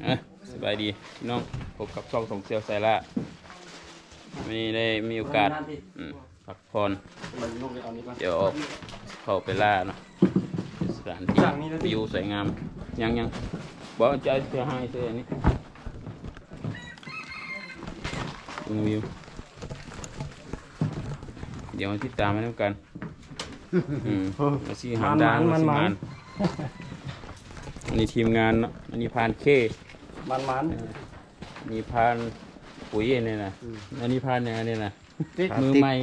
ອ່ະ ສະບາຍດີພີ່ນ້ອງ ພົບກັບຊ່ອງທ່ອງທ່ຽວສາຍລ່າ. ມື້ນີ້ໄດ້ມີໂອກາດ ອືມ ພັກຜ່ອນ ດຽວອອກເຂົ້າໄປລ່າເນາະ ສະຖານທີ່ ວິວສວຍງາມ. ຍັງໆ ບໍ່ ຈະເສຍຫາຍເສຍອັນນີ້ ເບິ່ງວິວ ດຽວມາຕິດຕາມໄປນຳກັນ. ອືມ ວ່າຊິຫາມດາ ວ່າຊິໝານ. ອັນນີ້ທີມງານເນາະ ອັນນີ້ພານເຄ ໝານໆ ເອີ ອັນນີ້ພານປຸຍ ອັນນີ້ນະ. ອືມ ອັນນີ້ພານຫຍັງ ອັນນີ້ນະ? ຕິກ ມືໃໝ່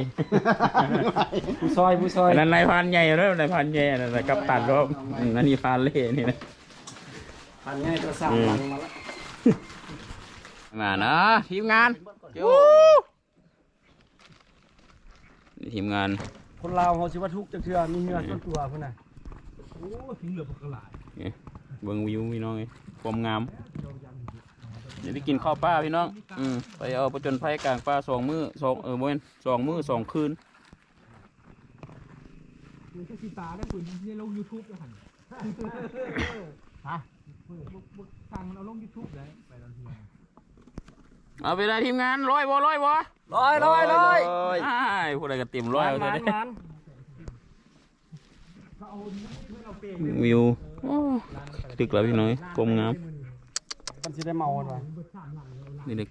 ຜູ້ຊ່ອຍ ຜູ້ຊ່ອຍ. ອັນນັ້ນນາຍພານໃຫຍ່ເດີ ນາຍພານໃຫຍ່ ອັນນັ້ນນະ ກັບຕັນ. ອືມ ອັນນີ້ພານເລ່ ນີ້ນະ ພານໃຫຍ່ຕົວສາມ ອືມ ຫຼັງມາລະ. ມານະ ທີມງານ ໂອ້ ນີ້ທີມງານ. ຄົນລາວເຮົາຊິວ່າທຸກຈັກເທື່ອ ມີເຮືອ ອືມ ສ່ວນຕົວພຸ້ນນະ. ໂອ້ ເຖິງເຫຼືອບັກຫຼາຍ. ນີ້ ເບິ່ງວິວພີ່ນ້ອງເອີຍ ຄວາມງາມ. ດຽວໄປກິນເຂົ້າປ່າພີ່ນ້ອງ. ອືມ ໄປເອົາປະຈົນໄພກາງປ່າສອງມື້ ສອງ ເອີ ບໍ່ແມ່ນ ສອງມື້ສອງຄືນ. ເອີ ຈັກຊິຕາໄດ້ ເພິ່ນຊິໄດ້ລົງຢູທູບແລ້ວຫັ້ນ. ຮະ ບໍ່ ບໍ່ສັ່ງມັນເອົາລົງຢູທູບໄດ້ ໄປລາວເທື່ອ. ເອົາໄປໄດ້ທີມງານ ຮ້ອຍບໍ່ ຮ້ອຍບໍ່? ຮ້ອຍ ຮ້ອຍ ຮ້ອຍ ຮ້ອຍ. ອ້າຍ ຜູ້ໃດກໍເຕັມຮ້ອຍ ມານ ວ່າຊັ້ນເດ້ ມານ ມານ. ວິວ ໂອ້ ຕຶກແລ້ວພີ່ນ້ອງເອີຍ ຄວາມງາມ. ມັນຊິໄດ້ເມົາຫັ້ນວ່າ ນີ້ເດັກ.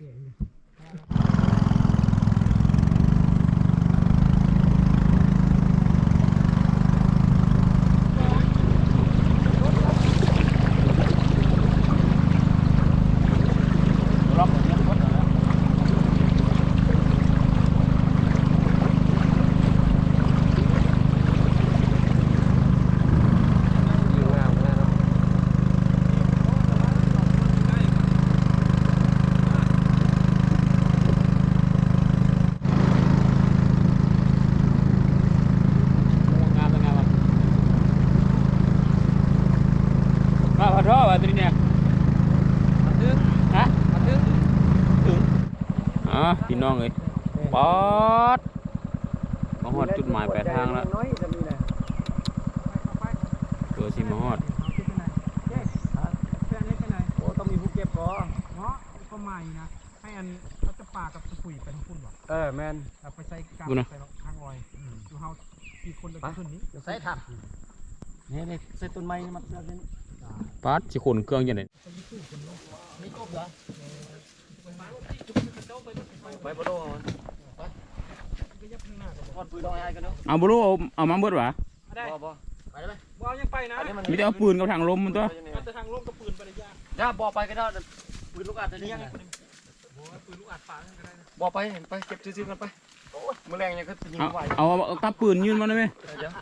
ອ້າ ພີ່ນ້ອງເອີຍ ປາດ ມາຮອດຈຸດໝາຍປາຍທາງແລ້ວ ເພື່ອຊິມາຮອດ. ໂອ້ ຕ້ອງມີຜູ້ເກັບບໍ່ເນາະ ຄວາມໝາຍນະ ໃຫ້ອັນ ເຮົາຈະປາກັບສະປຸຍໄປທາງພຸ້ນບໍ່? ເອີ ແມ່ນ ເອົາໄປໃສ່ກາງ ພຸ້ນນະ ໄປທາງອອຍ. ອືມ ຢູ່ເຮົາສີ່ຄົນ ໄປ ກໍຂຶ້ນນີ້ ໃສ່ຖັງນີ້ ໃສ່ຕົ້ນໄມ້ມັດເຊືອກນີ້. ປາດ ຊິຂົນເຄື່ອງຈັ່ງໃດ? ໄປບໍ່ໄດ້ ເອົາບໍ່ລູກ ເອົາ ເອົາມາເບິດຫວາ? ບໍ່ ບໍ່ ໄປໄດ້ໄໝ? ບໍ່ ເອົາຍັງໄປນະ ມີແຕ່ເອົາປືນກັບຖັງລົມມັນຕົວະ. ເອົາແຕ່ຖັງລົມກັບປືນໄປໄດ້. ຢ່າ ບໍ່ໄປກໍໄດ້ ປືນລູກອັດນີ້ ໂອ້ຍ ປືນລູກອັດປານັ້ນກໍໄດ້ນະ. ບໍ່ໄປ ໄປເກັບຊື່ໆກັນໄປ. ໂອ້ຍ ມື້ແລງຍັງຄືຍິງໄຫວ. ເອົາ ເອົາ ເອົາກັບປືນຍື່ນມາໄດ້ໄໝ? ເອີ ດຽວ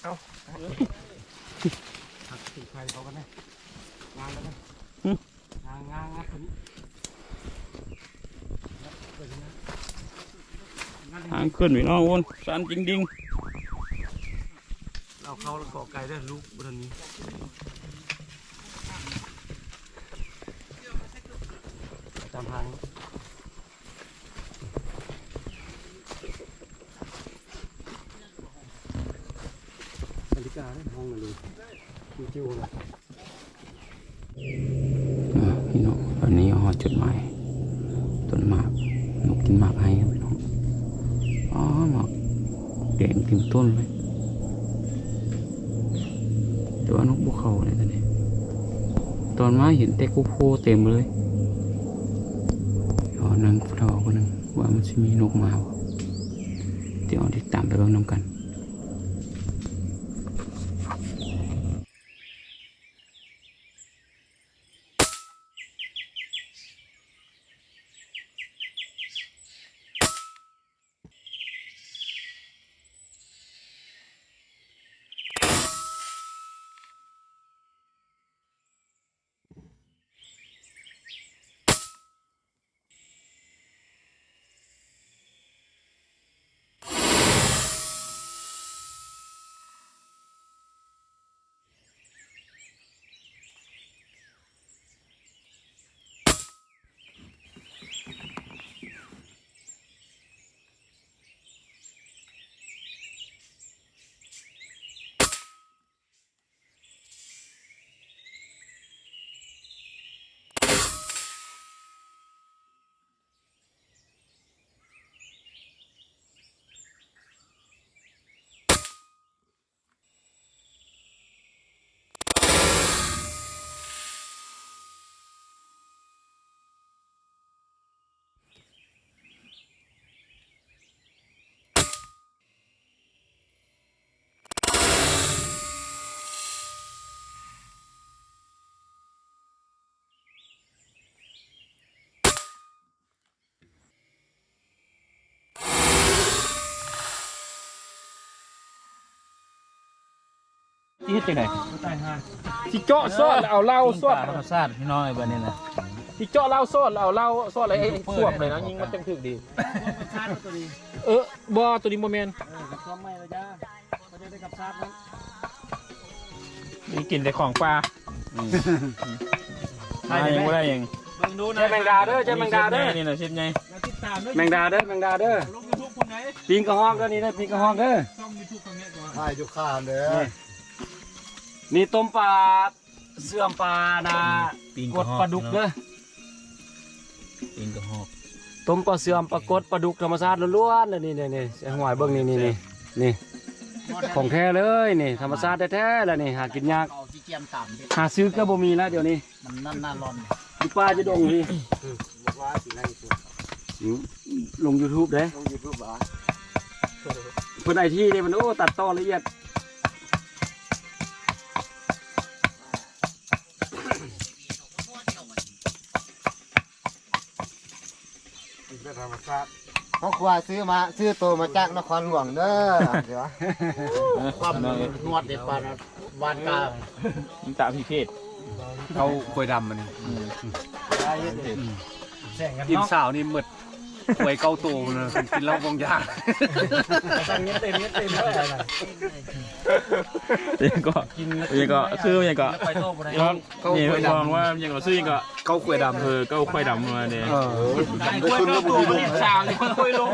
ເອົາ ຫາກໄປເຂົາກັນນະ ງານແລ້ວນະ. ຫຶ ງານ ງານ ງານ ທາງຂຶ້ນພີ່ນ້ອງ ໂອ້ຍ ຊັນຈິງດິງ. ເອົາເຂົ້າແລ້ວກໍໄກເດີ ລູກບໍ່ທັນມີ ຕາມທາງ. ນາລິກາເດ້ ຫ້ອງນາລີ ຈິ້ວໆ ນະ. ອ່າ ພີ່ນ້ອງ ຕອນນີ້ຮອດຈຸດໝາຍ ຕົ້ນໝາກ ນົກກິນໝາກໄຮພີ່ນ້ອງ. ອໍ ໝາກແດງເຕັມຕົ້ນເລີຍ ແຕ່ວ່ານົກບໍ່ເຂົ້າເລີຍຕອນນີ້. ຕອນມາເຫັນແຕ່ໂກໂພເຕັມເລີຍ. ລໍນັ່ງລໍຄົນໜຶ່ງວ່າມັນຊິມີນົກມາບໍ່ ດຽວຕິດຕາມໄປເບິ່ງນຳກັນ. ອ່ະ ເຮັດຈັ່ງໃດ? ຊິເຈາະຊອດແລ້ວເອົາເຫຼົ້າຊອດ ທຳມະຊາດພີ່ນ້ອງເອີຍ ບັດນີ້ນະ ຊິເຈາະເຫຼົ້າຊອດແລ້ວເອົາເຫຼົ້າຊອດ ແລ້ວເຮັດສວມເລີຍນະ ຍິງມັນຈັ່ງຖືກດີ. ເອີ ບໍ່ ໂຕນີ້ບໍ່ແມ່ນ ເອີ ກັບຊອມໃໝ່ລະຈ້າ ເຂົາຈະໄດ້ກັບຊາດນະ ນີ້ກິນແຕ່ຂອງປ່າ ອືມ ຫາຫຍັງບໍ່ໄດ້ຫຍັງ ເບິ່ງດູນະ ແມງດາເດີ ເຈົ້າແມງດາເດີ ນີ້ນະ ຊິບໃຫຍ່ ແມງດາເດີ ແມງດາເດີ ລົງຢູທູບພຸ້ນໃດ ປີ້ງກະຮອກເດີ ນີ້ເດີ ປີ້ງກະຮອກເດີ ຊ່ອງຢູທູບຂອງແມ່ກວ່າ ຖ່າຍຢູ່ຂ້າງເດີ ນີ້ຕົ້ມປາ ເຊື່ອມປານາ ປີ້ງກະຮອກ ກົດປາດຸກເດີ ປີ້ງກະຮອກ ຕົ້ມປາເຊື່ອມ ປາກົດ ປາດຸກທຳມະຊາດລ້ວນໆ ນີ້ໆ ໃສ່ຫວຍເບິ່ງ ນີ້ໆ ນີ້ ຂອງແທ້ເລີຍນີ້ ທຳມະຊາດແທ້ໆ ແລ້ວນີ້ ຫາກິນຍາກ ເອົາຂີ້ກຽມຕຳເດ້ ຫາຊື້ກໍບໍ່ມີແລ້ວດຽວນີ້ ມັນນັ້ນໜ້າຮ້ອນ ຢູ່ປ່າຢູ່ດົງນີ້ ອືມ ລົງຢູທູບເດ້ ລົງຢູທູບຫວາ ເພິ່ນໄອທີເດ້ ເພິ່ນ ໂອ້ ຕັດຕໍ່ລະອຽດ. ກິນແບບທຳມະຊາດ ຄອບຄົວຊື້ມາ ຊື້ໂຕມາຈາກນະຄອນຫຼວງເດີ ຄວາມນວດເດັດປານ ຫວານກາ ນ້ຳຕາພິເສດ ເຂົ້າຄວາຍດຳອັນນີ້ ອືມ ກິນເຊົ້ານີ້ໝົດ ຄວາຍເກົ້າໂຕນະ ກິນເຫຼົ້າວາງຢາ ສັ່ງເງິນເຕັມ ເງິນເຕັມເລີຍນະ ຫຍັງກໍ ຫຍັງກໍ ຄືຫຍັງກໍ ໄປຕໍ່ບໍ່ໄດ້ ເຂົ້າຄວາຍດຳ ວ່າຫຍັງກໍ ຊື່ຫຍັງກໍ ເກົ້າຄວາຍດຳ ເອີ ເກົ້າຄວາຍດຳວ່າແດ່ ເອີ ຄວາຍເກົ້າໂຕ ຄວາຍລົງ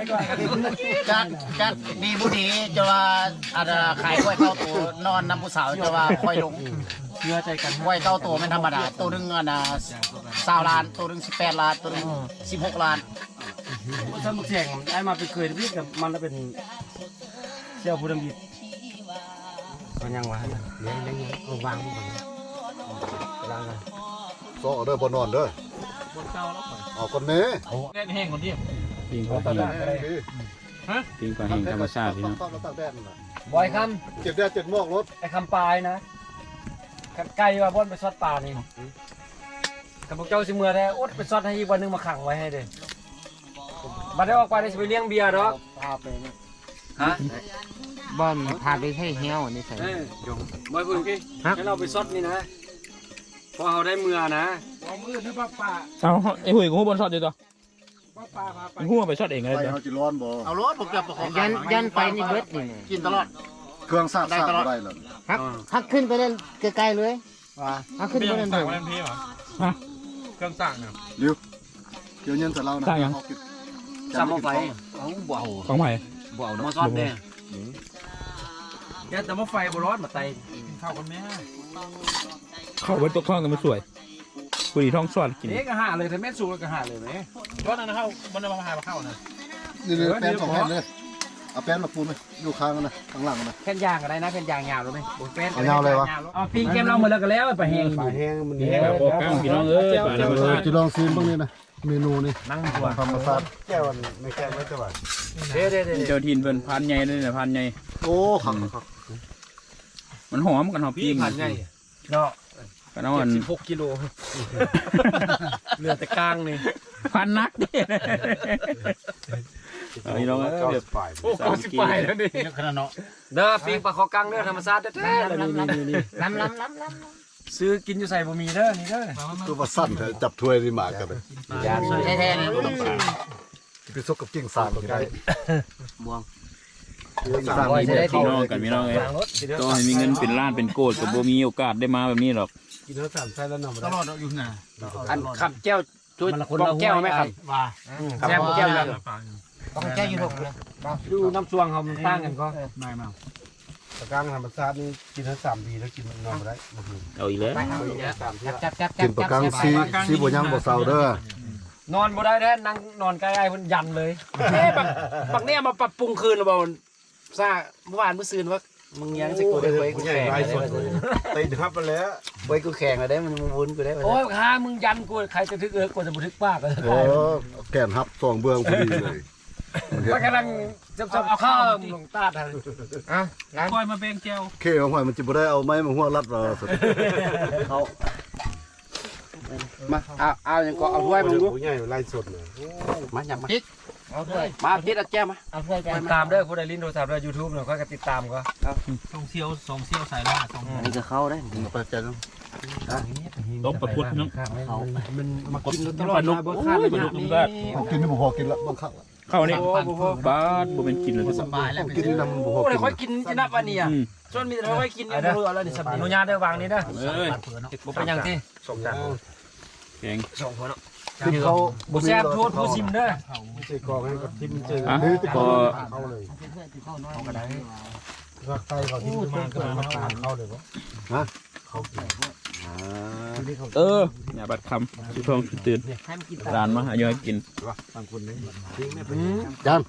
ຈັກ ຈັກດີບໍ່ດີ ຈະວ່າ ອັນ ຂາຍຄວາຍເກົ້າໂຕ ນອນນຳຜູ້ສາວ ຈະວ່າຄວາຍລົງ ເຊື່ອໃຈກັນ ຄວາຍເກົ້າໂຕແມ່ນທຳມະດາ ໂຕໜຶ່ງ ອັນ ຊາວລ້ານ ໂຕໜຶ່ງ ສິບແປດລ້ານ ໂຕໜຶ່ງ ສິບຫົກລ້ານ ບໍ່ຊັ້ນບັກແສງ ອ້າຍມາໄປເຄີຍທຳອິດກັບມັນລະເປັນ ສ່ຽວຜູ້ທຳອິດ ກໍຍັງວ່ານັ້ນ ຍັງ ຍັງ ຍັງ ເອົາວາງມັນກ່ອນ ວາງກ່ອນ ຊອກເດີ ບໍ່ນອນເດີ ບໍ່ເຊົາແລ້ວຂ້ອຍ ເອົາກ່ອນແມ້ ໂອ້ ແດດແຮງກ່ອນຕິ ປີ້ງກໍແຫ້ງ ຮະ ປີ້ງກໍແຫ້ງທຳມະຊາດພີ່ນ້ອງ ຕາກແດດນັ້ນນະ ບໍ່ ອ້າຍຄຳ ເຈັບແດດເຈັບໝອກໂລດ ອ້າຍຄຳປາຍນະ ຄັນໄກ່ວ່າບ່ອນໄປຊອດປານີ້ ຄັນພວກເຈົ້າຊິເມືອແທ້ ອົດໄປຊອດໃຫ້ອີກວັນໜຶ່ງມາຂັງໄວ້ໃຫ້ເດ້ ບັດໄດ້ອອກໄປໄດ້ຊິໄປລ້ຽງເບຍດອກ ພາໄປ ຮະ ບ່ອນພາໄປໃຊ້ແຮ້ວນີ້ໃສ ເອີ ບໍ່ພຸ້ນ ຮະ ໃຫ້ເຮົາໄປຊອດນີ້ນະ ເພາະເຮົາໄດ້ເມືອນະ ເອົາ ໄອ້ຫຸຍ ກູຮູ້ບ່ອນຊອດຢູ່ຕົວະ ຮູ້ວ່າໄປຊອດເອງກໍໄດ້ ໄຟເຮົາຊິຮ້ອນບໍ່ ເອົາໂລດ ພວກເຈົ້າປະຄອງ ຢ້ານ ຢ້ານໄຟນີ້ເບິດນີ້ ກິນຕະຫຼອດ ເຄື່ອງສາກ ໄດ້ຕະຫຼອດ ສາກບໍ່ໄດ້ເລີຍ ຮະ ຫາກຂຶ້ນໄປນັ້ນໄກໆເລີຍ ວ່າ ຫາກຂຶ້ນໄປນັ້ນ ເຄື່ອງສາກມັນເພຫວາ ຮະ ເຄື່ອງສາກນະ ລິວ ດຽວເງິນໃສ່ລາວນະ ສ້າງຫຍັງ? ເອົາ ສາກໝໍ້ໄຟ ເອົາ ບໍ່ເອົາ ຂອງໃຜ? ບໍ່ເອົາ ໝໍ້ຊອດແດ່ ຢ້ານແຕ່ໝໍ້ໄຟບໍ່ລອດ ມາໄຕ່ກິນເຂົ້າກັນແມ້ ເຂົ້າໄວ້ຕົກທ້ອງແຕ່ມັນສວຍ ຜູ້ດີທ້ອງສວຍກິນ ເອະ ກໍຫາເລີຍ ຖ້າແມ່ນສຸກແລ້ວກໍຫາເລີຍແມ້ ຕອນນັ້ນເຮົາບໍ່ໄດ້ມາຫາເຂົ້ານະ ນີ້ ເອີ ແປ້ນສອງແຜ່ນເດີ ເອົາແປ້ນມາປູນໄວ້ ຢູ່ຂ້າງນັ້ນນະ ຂ້າງຫຼັງນັ້ນນະ ແຜ່ນຢາງກໍໄດ້ນະ ແຜ່ນຢາງຍາວໂລດ ໂອ້ຍ ແປ້ນ ເອົາຍາວເລີຍຫວາ ເອົາປີ້ງແກ້ມລອງເບິ່ງແລ້ວກໍແລ້ວ ປາແຫ້ງ ປາແຫ້ງມັນແຫ້ງ ແລ້ວກໍກ້າງພີ່ນ້ອງເອີຍ ປາທຳມະຊາດ ຊິລອງຊີມເບິ່ງນີ້ນະ ເມນູນີ້ ນັ່ງຕົວທຳມະຊາດ ແຈ່ວອັນ ແມ່ແກ້ມໄວ້ແຕ່ວ່າ ເດ້ໆໆ ເຈົ້າຖິ່ນເພິ່ນ ພານໃຫຍ່ເດ້ນະ ພານໃຫຍ່ ໂອ້ ຄັກໆ ມັນຫອມກັນຫອມປີ້ງ ພານໃຫຍ່ເນາະ ກັນເອົາອັນ ເຈັດສິບຫົກກິໂລ ເຫຼືອແຕ່ກ້າງນີ້ ພານໜັກເດ້ ເອົາພີ່ນ້ອງເອີຍ ແບບ ໂອ້ ເກົ້າສິບປາຍແລ້ວນີ້ ເຍອະຂະໜາດເນາະ ເດີ ປີ້ງປາຄໍກັງເດີ ທຳມະຊາດແທ້ໆ ນີ້ໆໆ ລຳໆໆ ຊື້ກິນຢູ່ໃສບໍ່ມີເດີ ນີ້ເດີ ຄືວ່າສັ້ນແທ້ ຈັບຖ້ວຍນີ້ມາກັນເລີຍ ແທ້ໆ ຊິໄປຊົກກັບກິ່ງຊາງກໍໄດ້ ບ່ວງ ສາມ ພີ່ນ້ອງກັນ ພີ່ນ້ອງເອີຍ ຕໍ່ໃຫ້ມີເງິນເປັນລ້ານເປັນໂກດ ກໍບໍ່ມີໂອກາດໄດ້ມາແບບນີ້ດອກ ກິນເອົາສາມໄຊແລ້ວນຳ ຕະຫຼອດເນາະ ຢູ່ໜ້າ ອັນຄຳແຈ່ວ ຊ່ວຍ ມັນລະຄົນລະຫ້ວຍ ແຈ່ວໄໝຄັບ ວ່າ ອືມ ແຊບແຈ່ວ ຂອງແກ້ຢູ່ດົງນະ ຢູ່ນ້ຳຊ່ວງເຮົາມັນຕ່າງກັນກໍ ແມ່ນໆ ປາກ້າງທຳມະຊາດນີ້ກິນທັງສາມປີແລ້ວ ກິນນອນບໍ່ໄດ້ ເອົາອີກແລ້ວ ຈັບໆໆ ກິນປາກ້າງ ສີ ສີບໍ່ຍັງບໍ່ເຊົາເດີ ນອນບໍ່ໄດ້ແທ້ ນັ່ງນອນໃກ້ອ້າຍເພິ່ນຢັນເລີຍ ເອີ ບັກ ບັກນີ້ເອົາມາປັບປຸງຄືນບໍ່ ຊາ ມື້ວານມື້ຊືນວ່າ ມຶງຍັງຊິກູໄດ້ໄວ້ກູແຂງ ໄປຮັບມາແລ້ວ ໄວ້ກູແຂງແລ້ວໄດ້ ມັນວຸ້ນກູໄດ້ ໂອ້ຍ ຫາມຶງຢັນກູ ໃຄຈະຖືກເອິກ ກວ່າຈະບໍ່ຖືກປາກ ເອີ ແຂນຮັບສອງເບື້ອງພໍດີເລີຍ ມັນກຳລັງຈັບໆ ເອົາເຂົ້າລົງຕາດຫັ້ນ ເອົາ ກ້ອຍມາແບ່ງແຈ່ວ ເຄຂອງຂ້ອຍມັນຊິບໍ່ໄດ້ເອົາໄມ້ມາຫົວລັດວ່າ ເອົາ ມາ ເອົາ ເອົາຫຍັງກໍເອົາຖ້ວຍມາດູ ຜູ້ໃຫຍ່ໄລສົດນະ ມາ ຫຍັບມາ ອີກ ເອົາຖ້ວຍ ມາຕິດເອົາແຈ່ວມາ ເອົາຖ້ວຍໄປ ຕິດຕາມເດີ ຜູ້ໃດຫຼິ້ນໂທລະສັບເດີ ຢູທູບເນາະ ຂ້ອຍກໍຕິດຕາມກໍ ເອົາ ຊ່ອງສ່ຽວ ຊ່ອງສ່ຽວສາຍລ່າ ຊ່ອງ ອັນນີ້ກໍເຂົ້າໄດ້ ເອົາໄປແຈ່ວ ຕົ້ມປາກົດເນາະ ເຂົ້າ ມັນມາກິນຕະຫຼອດ ປາດຸກ ເບິ່ງ ໂອ້ຍ ປາດຸກ ເຂົາກິນບໍ່ພໍກິນລະ ເບິ່ງເຂົ້າ ເຂົ້ານີ້ ໂອ້ ບໍ່ພໍ ບາດ ບໍ່ແມ່ນກິນແລ້ວ ສະບາຍແລ້ວ ເຂົາກິນນຳບໍ່ພໍ ໂອ້ຍ ຂ້ອຍກິນຈະນັບອັນນີ້ອະ ອືມ ສ່ວນມີແຕ່ຂ້ອຍກິນຍັງບໍ່ເຫຼືອແລ້ວນີ້ ສຳ ອະນຸຍາດເດີ ວາງນີ້ເດີ ເອີຍ ບໍ່ເປັນຫຍັງຕິ ສອງຈານ ແກງ ສອງຄົນເນາະ ກິນເຂົ້າ ບໍ່ແຊບໂທດຜູ້ຊິມເດີ ໃສ່ກອງໃຫ້ກັບທີມເຈີ ອ່ະ ນີ້ຕິດ ກໍ ເຂົ້າເລີຍ ເອົາກໍໄດ້ ລັກໄຕເຂົາທີ່ມາກໍມາເຂົ້າເລີຍບໍ່ ຮະ ເຂົ້າກິນ ອ່າ ເອີ ຍາບາດຄຳ ສຸທອງສຸຕື່ນ ຫຼານມາຫາຢູ່ຫາກິນ ບາງຄົນນີ້ ອືມ ຈຳ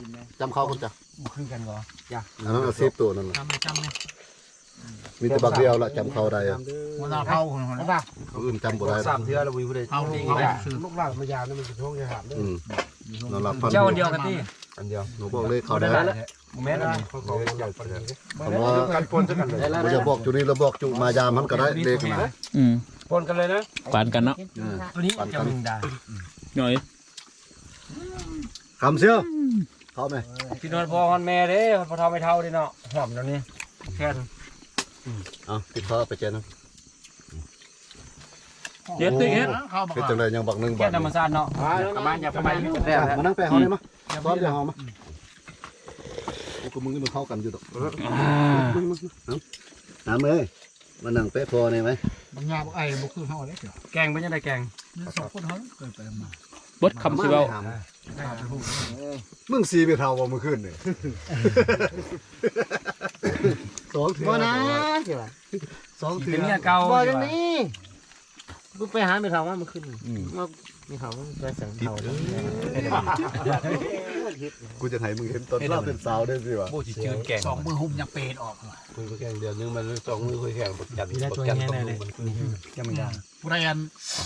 ຈຳເຂົ້າກ່ອນຈ້ະ ບໍ່ຄືກັນບໍ່ ອັນນັ້ນເອົາສິບໂຕນັ້ນນະ ຈຳເລີຍ ຈຳເລີຍ ມີແຕ່ບັກດຽວລະຈຳເຂົ້າໄດ້ ຫົວໜ້າເຜົ່າ ຜູ້ອື່ນຈຳບໍ່ໄດ້ ສາມເທື່ອລະບໍ່ມີຜູ້ໃດ ເອົາດີ ລູກຫຼານມາຢາມນີ້ມັນຊິໂທງຢາຫາມເດີ ອືມ ນອນຫຼັບຝັນ ເຈົ້າອັນດຽວກັນຕິ ອັນດຽວ ໜູບອກເລກເຂົາໄດ້ ບໍ່ແມ່ນ ຂ້ອຍຂໍນອນຫຼັບຝັນດີເດີ ຄັນວ່າ ກັນປົນຊະກັນເລີຍ ບໍ່ຢາກບອກຈຸນີ້ລະບອກຈຸມາຢາມຫັ້ນກໍໄດ້ ເລກນະ ອືມ ປົນກັນເລີຍນະ ປານກັນເນາະ ເອີ ໂຕນີ້ຈະມີດາ ໜ້ອຍ ຄຳສ່ຽວ ເຂົ້າແມ່ ຄິດຮອດພໍ່ຮອດແມ່ເດ້ ຮອດພໍ່ເຖົ້າແມ່ເຖົ້າເດ້ເນາະ ຫອມແນວນີ້ ແຄນ ເອົາ ຕິດຄໍເອົາໄປແຈນ ເຮັດຕິເຮັດ ເຮັດຈັ່ງໃດຍັງບັກໜຶ່ງ ແຄນທຳມະຊາດເນາະ ມາ ມາ ມາ ມານັ່ງແປະເຮົານີ້ມາ ຕອນດຽວເຮົາມາ ກູກັບມຶງນີ້ມັນເຂົ້າກັນຢູ່ດອກ ມຶງ ມຶງ ນຳເອີຍ ມານັ່ງແປະຄໍນີ້ໄວ້ ບັກຫຍ້າບັກໄອບໍ່ຄືເຮົາເດ້ ແກງເປັນຈັ່ງໃດແກງ ມີສອງຄົນເຮົາເຄີຍໄປມາ ເບິດຄຳຊິເວົ້າ ມຶງສີແມ່ເຖົ້າບໍ່ມື້ຄືນນີ້ ສອງເທື່ອ ບໍ່ນາ ຊິວ່າ ສອງເທື່ອ ເປັນເມຍເກົ່າ ບໍ່ໄດ້ມີ ມຶງໄປຫາແມ່ເຖົ້າມາມື້ຄືນນີ້ ອືມ ເອົາແມ່ເຖົ້າໄປສັ່ງເຂົ້າເດີ ກູຈະໃຫ້ມຶງເຫັນຕອນລາວເປັນສາວເດ້ຊິວ່າ ບໍ່ຊິຈື່ນແກງ ສອງມື້ຫຸ້ມຍັງເປດອອກ ມືຂ້ອຍແຂງເດືອນໜຶ່ງ ມັນສອງມືຂ້ອຍແຂງ ບັກຈັນ ບັກຈັນ ຈຳໄດ້ ຜູ້ໃດອັນ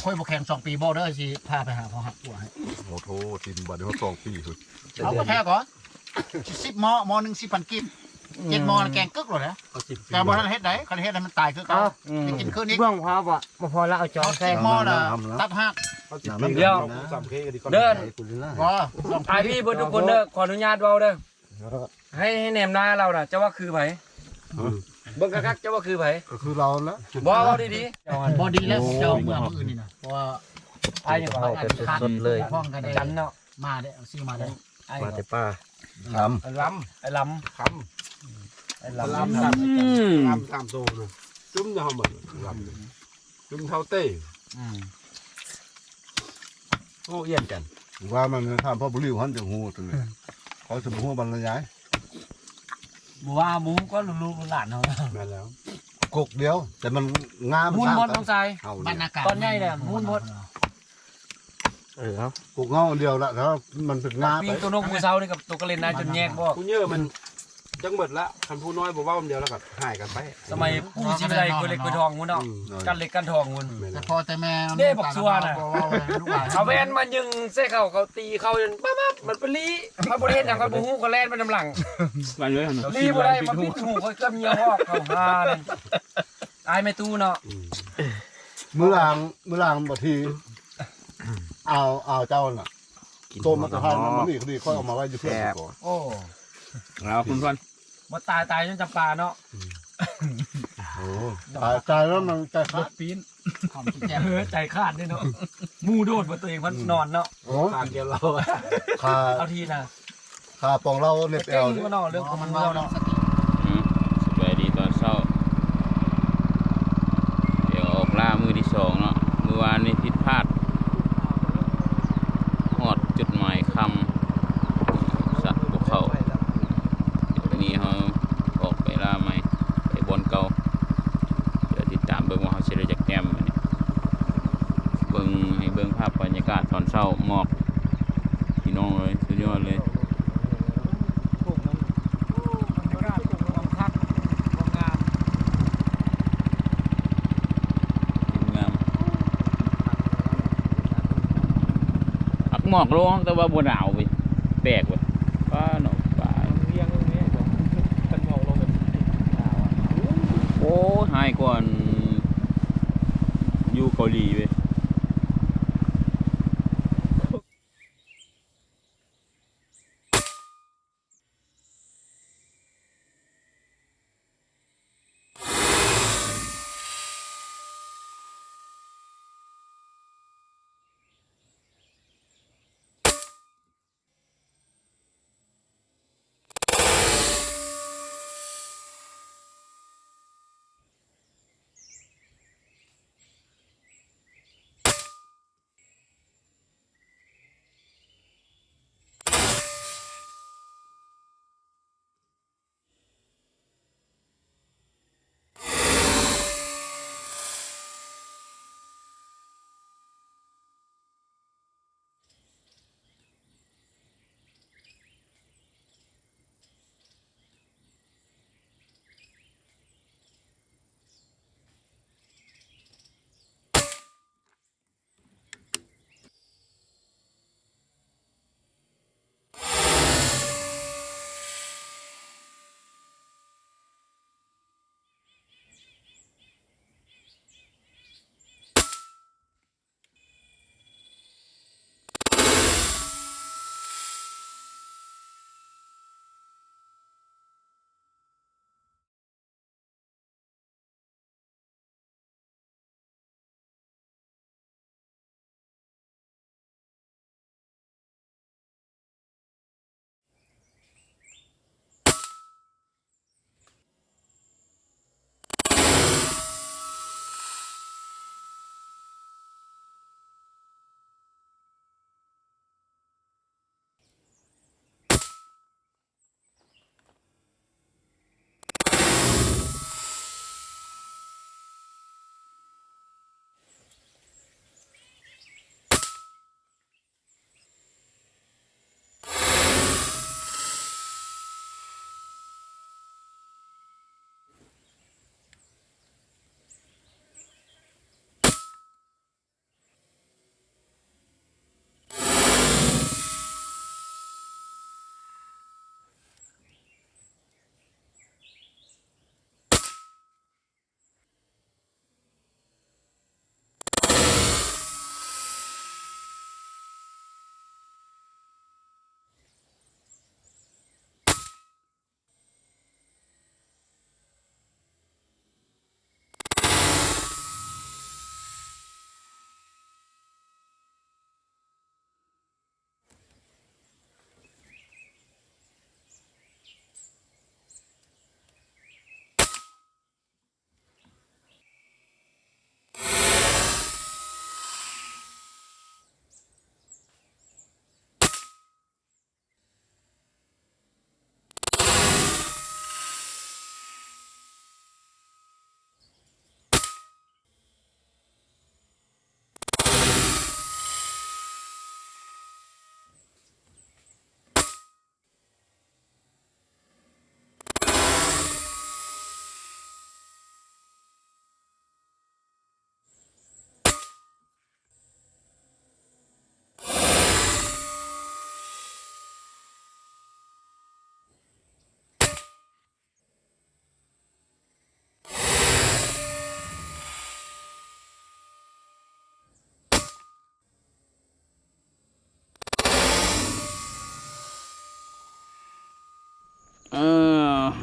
ຂ້ອຍບໍ່ແຂງສອງປີ ບອກເດີ ຊິພາໄປຫາພໍ່ຮັກຜົວໃຫ້ ໂອ້ໂທ ຖິ້ມບັດນີ້ສອງປີພຸ້ນ ເອົາບໍ່ແທ້ກໍ ສິບໝໍ້ ໝໍ້ໜຶ່ງສິບພັນກີບ ເຈັດໝໍ້ແກງກຶກໂລດແຫຼະ ແຕ່ບໍ່ທັນເຮັດໃດ ຄັນເຮັດໃຫ້ມັນຕາຍຄືເກົ່າ ໄດ້ກິນຄືນອີກ ເບື້ອງພໍບໍ່ ບໍ່ພໍລະເອົາຈອງໃສ່ ເອົາສິບໝໍ້ນະ ຕັບຫາກ ດຽວ ເດີ ອ້າຍພີ່ເບິດທຸກຄົນເດີ ຂໍອະນຸຍາດເວົ້າເດີ ໃຫ້ ໃຫ້ແນມໜ້າລາວນະ ເຈົ້າວ່າຄືໃຜ? ເບິ່ງຄັກໆ ເຈົ້າວ່າຄືໃຜ? ກໍຄືລາວຫັ້ນແຫຼະ ບໍ່ ເວົ້າດີໆ ບໍ່ດີແລ້ວ ເຈົ້າເມື່ອມື້ອື່ນນີ້ນະ ເພາະວ່າອ້າຍນີ້ກໍ ອ້າຍອັນຄັນ ສົດໆເລີຍ ພ້ອມກັນ ຈັນເນາະ ມາເດ້ ຊື້ມາເດ້ ອ້າຍ ມາແຕ່ປ່າ ຄຳ ລຳ ໄອ້ລຳ ຄຳ ໄອ້ລຳ ລຳ ອືມ ລຳສາມໂຕນະ ຈຸ່ມເຮົາໝົດ ລຳ ຈຸ່ມເທົ່າເຕ້ ອືມ ໂອ້ ອຽນກັນ ວ່າມັນຖາມພໍ່ບຸລິວຫັ້ນຈັ່ງຮູ້ຕົວນີ້ ເຂົາຊິບໍ່ຮູ້ບັນລະຍາຍ ບໍ່ວ່າບໍ່ຮູ້ກໍລູກໆຫຼານເຮົາ ແມ່ນແລ້ວ ກົກດຽວ ແຕ່ມັນງາມ ໝູນໝົດ ນ້ອງຊາຍ ເຮົານີ້ ບັນນາກາດ ຕອນໃຫຍ່ແຫຼະ ໝູນໝົດ ເອີ ເອົາ ກົກເງົາອັນດຽວລະ ຖ້າມັນເປັນງາ ປີ ໄປ ໂຕນົກມື້ເຊົ້ານີ້ກັບໂຕກະເລັນນາຈົນແຍກບໍ່ ຜູ້ເຍີມັນ ຈັກໝົດລະ ຄັນຜູ້ນ້ອຍບໍ່ເວົ້ານຳດຽວລະກໍຫາຍກັນໄປ ສະໄໝປູ່ຊິໄດ້ກວຍເລັກກວຍທອງພຸ້ນເນາະ ອືມ ກັ້ນເລັກກັ້ນທອງພຸ້ນ ແມ່ນ ແຕ່ພໍ່ແຕ່ແມ່ ເດ້ບັກຊົ່ວນະ ບໍ່ເວົ້າໃຫ້ລູກຫຼານ ເອົາແວ່ນມາຍິງໃສ່ເຂົາ ເຂົາຕີເຂົາ ປັບໆ ມັນໄປລີ້ ມັນບໍ່ໄດ້ເຮັດຫຍັງ ຂ້ອຍບໍ່ຮູ້ ຂ້ອຍແລ່ນໄປນຳຫຼັງ ວ່າເລີຍນະ ລີ້ບໍ່ໄດ້ ມາປິດຫູຂ້ອຍເກືອບຍ່ຽວອອກ ເຂົາຫານັ້ນ ອາຍແມ່ຕູ້ເນາະ ອືມ ມື້ລາງ ມື້ລາງບັດທີ ອາວ ອາວເຈົ້ານະ ຕົ້ມມາແຕ່ທາງນັ້ນ ມື້ນີ້ ນີ້ຂ້ອຍເອົາມາໄວ້ຢູ່ເພື່ອນ ແຊບ ໂອ້ ເອົາ ຄຸນທວນ ບໍ່ຕາຍ ຕາຍຍ້ອນຈຳປາເນາະ ໂອ້ ຕາຍ ຕາຍແລ້ວມັນໃຈຂາດ ເອີ ໃຈຂາດເດ້ເນາະ ໝູໂດດວ່າຕົວເອງພັດນອນເນາະ ໂອ້ ຕາມດຽວລາວ ຂ້າ ເອົາທີນະ ຂ້າປອງລາວເນັບແອວເດ້ ເນາະ ເລື່ອງຂອງມັນເນາະ ອືມ ສະບາຍດີຕອນເຊົ້າ ດຽວອອກລ່າມື້ທີສອງເນາະ ມື້ວານນີ້ຜິດພາດ ຮອດຈຸດໝາຍຄ່ຳ ສັດບໍ່ເຂົ້າ ດຽວນີ້ເຮົາອອກໄປລ່າໃໝ່ ໄປບ່ອນເກົ່າ ດຽວຕິດຕາມເບິ່ງວ່າເຮົາຊິໄດ້ຈັກແຕ້ມມື້ນີ້ ເບິ່ງ ໃຫ້ເບິ່ງພາບບັນຍາກາດຕອນເຊົ້າ ໝອກ ພີ່ນ້ອງເອີຍ ສຸດຍອດເລີຍ. ງາມ ອັກໝອກລົງ ແຕ່ວ່າບໍ່ໜາວເວີຍ ແປກເວີຍ ປ້າເນາະ ປ້າ ວຽງເລີຍ ຄັນໝອກລົງ ໂອ້ຍ ຮ້າຍກວ່າຢູ່ເກົາຫຼີເວີຍ.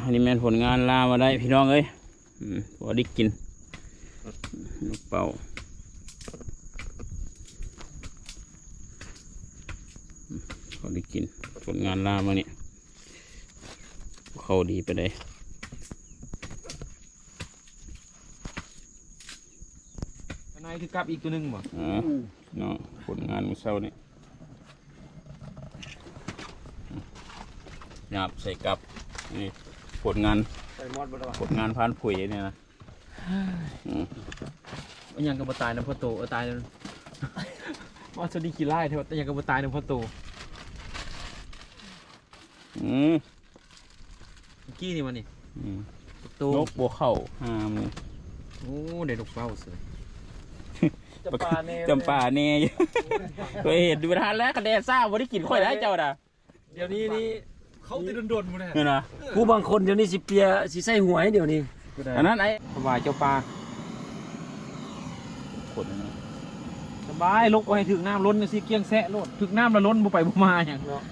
ອັນນີ້ແມ່ນຜົນງານລາມາໄດ້ພີ່ນ້ອງເອີຍ ອືມ ພໍໄດ້ກິນ ນົກເປົ້າ ພໍໄດ້ກິນ ຜົນງານລາມານີ້ ເຂົ້າດີປານໃດ. ອັນໃນຄືກັບອີກຕົວໜຶ່ງບໍ່? ເອີ ເນາະ ຜົນງານມື້ເຊົ້ານີ້ ຫຍາບໃສ່ກັບ ນີ້ຜົນງານ ໃສ່ມອດບໍ່ໄດ້ຫວາ? ຜົນງານພານຜຸຍນີ້ນະ ອືມ ອີຫຍັງກໍບໍ່ຕາຍນຳພໍ່ໂຕ ເອີ ຕາຍນຳ ມາສະດີຂີ້ຮ້າຍແທ້ ອີຫຍັງກໍບໍ່ຕາຍນຳພໍ່ໂຕ ອືມ ເມື່ອກີ້ນີ້ຫວານີ້? ອືມ ໂຕ ນົກບໍ່ເຂົ້າຫາມັນ ໂອ້ ໄດ້ນົກເປົ້າເສີຍ ຈຳປາແນ່ ຈຳປາແນ່ຢູ່ ຂ້ອຍເຫັນຢູ່ ບໍ່ທັນແລ້ວ ຄັນແດດຊ້າບໍ່ໄດ້ກິນຂ້ອຍໄດ້ເຈົ້ານະ ດຽວນີ້ນີ້ ເຂົ້າແຕ່ດົນໆ ພຸ້ນນະ ເຫັນບໍ່? ຜູ້ບາງຄົນດຽວນີ້ຊິເປຍ ຊິໃສ່ຫວຍດຽວນີ້ ອັນນັ້ນໄອ້ ສະບາຍເຈົ້າປ່າ ຄົນນັ້ນນະ ສະບາຍ ລົກໄວ້ໃຫ້ຖືກນ້ຳລົ້ນ ຊິກ້ຽງແຊະໂລດ ຖືກນ້ຳລະລົ້ນ ບໍ່ໄປບໍ່ມາຫຍັງເນາະ.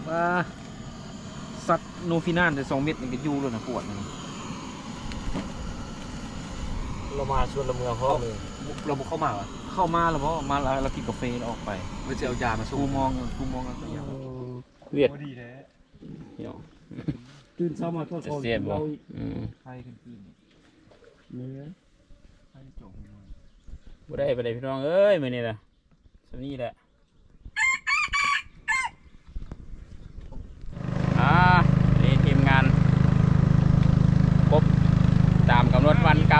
ວ່າສັດໂນຟີນານແຕ່ສອງເມັດນີ້ກໍຢູ່ແລ້ວນະ ປວດນີ້ ລາວມາຊວນລະເມືອພ້ອມເລີຍ ລາວບໍ່ເຂົ້າມາຫວາ? ເຂົ້າມາແລ້ວບໍ່? ມາແລ້ວ ລາວກິນກາເຟແລ້ວອອກໄປ ເພິ່ນຊິເອົາຢາມາສົ່ງ ຄູມອງ ເອີ ຄູມອງເອົາຢາ ວຽກ ໂອ້ ດີແທ້ ພີ່ນ້ອງ ຕື່ນເຊົ້າມາກໍ ແຊບບໍ່? ອືມ ໄຂ້ຂຶ້ນໆ ເໜື່ອຍ ໄຂ້ຈົງ ບໍ່ໄດ້ປານໃດພີ່ນ້ອງເອີຍ ມື້ນີ້ນະ ສ່ຳນີ້ແຫຼະ ອ່າ ນີ້ທີມງານຄົບຕາມກຳນົດວັນກ